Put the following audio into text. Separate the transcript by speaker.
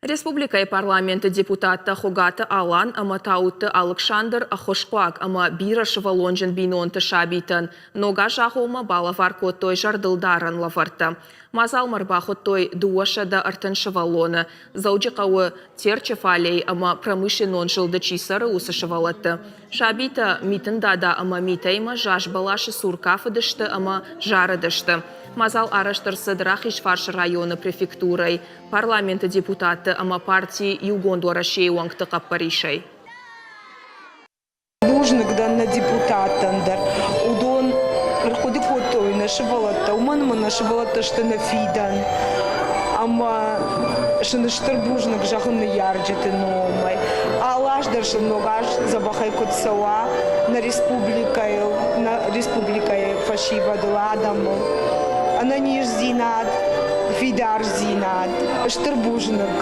Speaker 1: Республикӕйы парламенты депутаттӕ Хуыгаты Алан ӕмӕ Тауытты Алыксандр ӕххуысхъуаг ӕмӕ бирӕсывӕллонджын бинонты сабитӕн ног аз агъоммӕ балӕвар кодтой зӕрдылдарӕн лӕвӕрттӕ. Мадзалмӕ ӕрбахуыдтой 230 сывӕллоны, Дзӕуджыхъӕуы Терчы фалейы ӕмӕ промышленнон зылды чи цӕры, уыцы сывӕллӕтты. Сабитӕ Митын Дада ӕмӕ Митӕимӕ заз бӕласы цур кафыдысты ӕмӕ зарыдысты. Мадзал арӕзт ӕрцыд Рахизфарсы районы префектурӕйы парламенты депутатты ӕмӕ парти Иугонд Уӕрӕсейы уӕнгты хъӕппӕрисӕй.
Speaker 2: Бузныг дӕн нӕ депутаттӕн дӕр. Уыдон ӕрхъуыды кодтой нӕ сывӕллӕттӕ, уымӕн ӕмӕ нӕ сывӕллӕттӕ сты нӕ фидӕн. Ӕмӕ сын стыр бузныг зӕгъын ныййарджыты номӕй. Алы аз дӕр сын ног аз дзӕбӕхӕй куыд цӕуа нӕ республикӕйыл, нӕ республикӕйы фӕсивӕдыл, адӕмыл. Ӕнӕниздзинад, фидардзинад. Стыр бузныг.